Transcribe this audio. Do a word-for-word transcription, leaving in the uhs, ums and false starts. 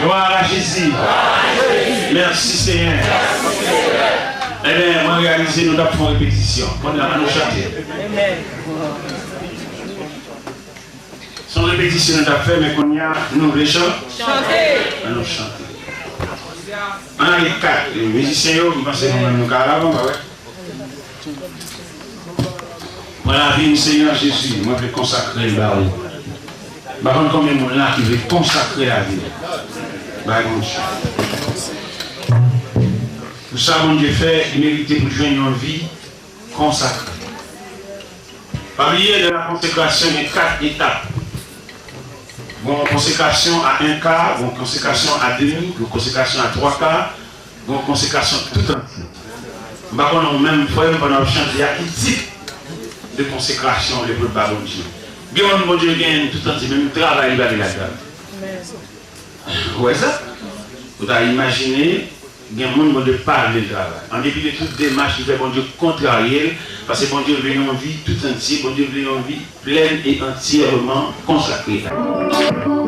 Glwa a Jezi. Mèsi, Senyè. Ebyen, mwen reyalize nou t ap fè yon repetisyon. Kounye a, ann nou chante. Se yon repetisyon nou t ap fè, men kounye a, nou vle chan-, chante. Ann nou chante. Ann ale kat. Mizisyen yo, m panse nou menm nou ka al avan, pa vre? Pran lavi m, Senyè Jezi, mwen vle konsakre l ba ou. M pa konn konbyen moun la ki vle konsakre lavi l bay Bondye. Pou sa Bondye fè, li merite pou l jwenn yon vi konsakre. Pa bliye, nan la konsekrasyon, gen kat etap. Gon konsekrasyon a en ka, gon konsekrasyon a demi, gon konsekrasyon a twa ka, gon konsekrasyon tout antye. M pa konnen ou menm, frè m, pandan w ap chante a, ki tit de konsekrasyon, de vle ba Bondye. Gen moun Bondye gen tout antye, menm travay li pa gen ladan. Ou wè sa? Ou ta imajine, gen moun Bondye pa vle l travay. An depi de tout demach li fè, Bondye kontrarye l, paske Bondye vle yon vi tout antye, Bondye vle yon vi plèn e antyèman konsakre.